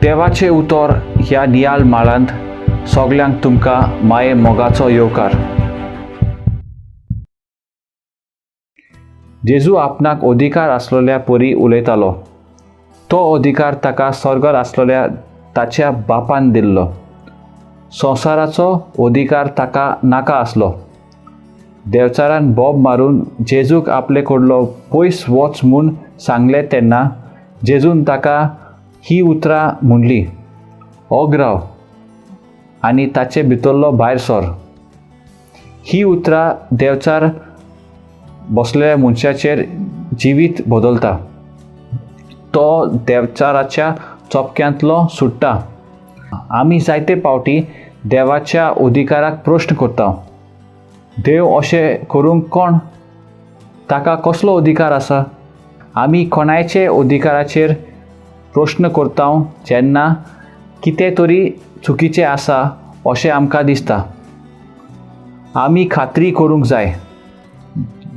देवाचें उतर ह्या नियाळ माळांत सगल्यांक तुमकां माये मोगाचो येवकार. जेजू आपणाक अधिकार आसलेल्या परी उलयतालो. तो अधिकार ताका स्वर्गार आसलेल्या ताच्या बापान दिल्लो. संवसाराचो अधिकार ताका नाका आसलो. देंवचारान बोब मारून जेजूक आपले कडलो पयस वच म्हूण सांगलें तेन्ना जेजून ताका ही उतरां म्हणली, ओग राव आनी ताचे भितरलो भायर सर. ही उतरां देंवचार बसलेल्या मनशाचेर जिवीत बदलता. तो देंवचाराच्या चपक्यांतलो सुट्टा. आमी जायते पावटी देवाच्या अधिकाराक प्रश्न करता. देव अशें करूंक कोण? ताका कसलो अधिकार आसा? आमी कोणायचे अधिकाराचेर प्रश्न करता जेन्ना कितें तरी चुकीचें आसा अशें आमकां दिसता. आमी खात्री करूंक जाय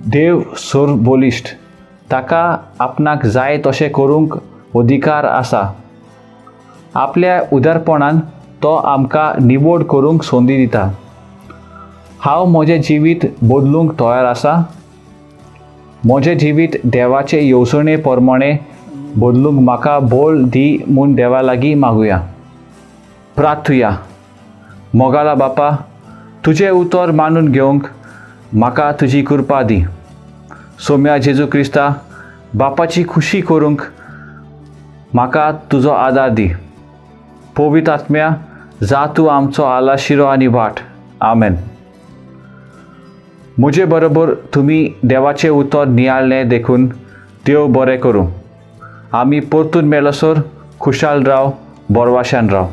देव सर्वबळिश्ट, ताका आपणाक जाय तशें करूंक अधिकार आसा. आपल्या उदारपणान तो आमकां निवड करूंक संदी दिता. हांव म्हजें जिवीत बदलूंक तयार आसा. म्हजें जिवीत देवाचे येवजणे प्रमाणे बदलूंक म्हाका बळ दी म्हूण देवा लागीं मागुया. प्रार्थुया. मोगाला बापा, तुजें उतर मानून घेवंक म्हाका तुजी कृपा दी. सोम्या जेजू क्रिस्ता, बापाची खुशी करूंक म्हाका तुजो आदार दी. पवित्र आत्म्या, जा तूं आमचो आलाशिरो आनी वाट. आमेन. म्हजे बरोबर तुमी देवाचें उतर नियाळ्ळें देखून देव बरें करूं. आमी परतून मेळसर खुशाल राव, बरवाशान राव.